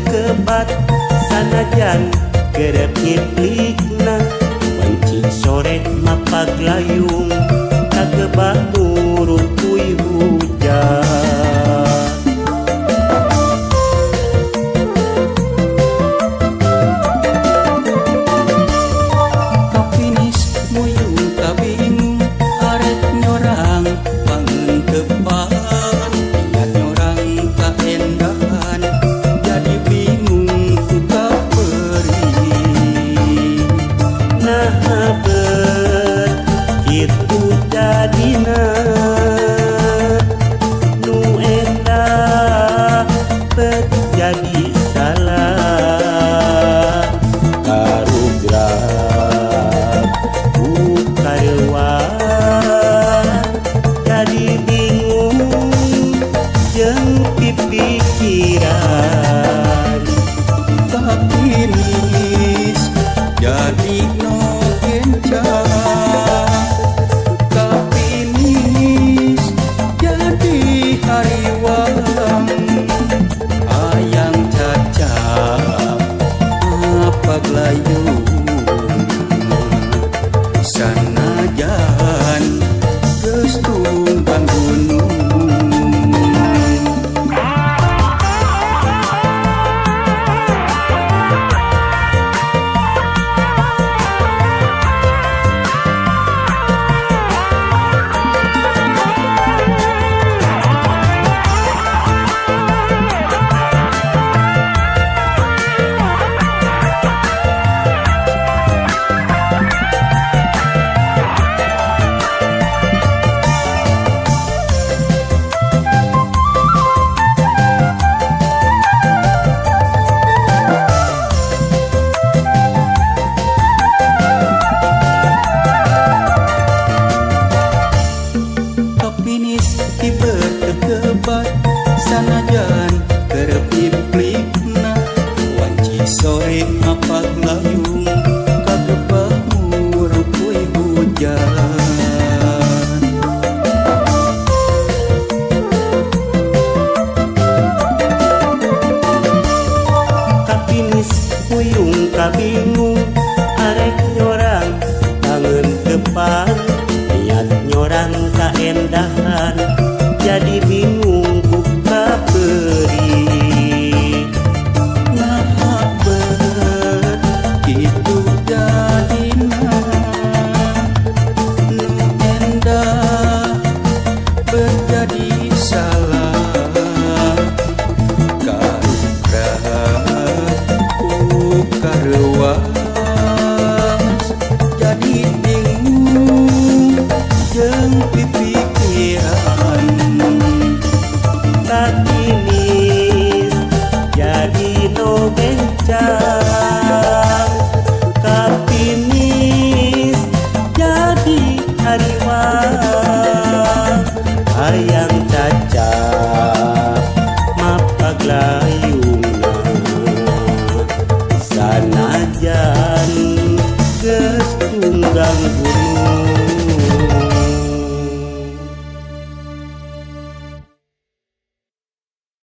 Kebat sanajan kerep ngiplikna wanci sore mapaglayung kagebak murutuy hujan. Kapinis muyung kabingung arek nyorang bangun tepan niat nyorang kaendahan jadi bingung ku kaperi. Nah bet kitu jadina nu endah bet jadi salah karugrag ku karewas jadi bingung jeung pipikiran. Kapinis jadi no kencang, kapinis jadi hariwang ayang cacap mapaglayung sanajan geus tumbang gunung. Kapinis kiber kekebat sanajan kerep iplikna wanci sore mapaglayung kagebah murukuy hujan. Kapinis muyung kabingung arek nyorang bangun depan niat nyorang kaendahan jadi bingung ku kaperi. Nah bet kitu jadina nu endah bet jadi salah karugrag ku karewas jadi bingung jeung pipikiran. Kapinis jadi no bencang, kapinis jadi hariwang hayang cacap mapaglayungna sanajan geus tunggang gunung.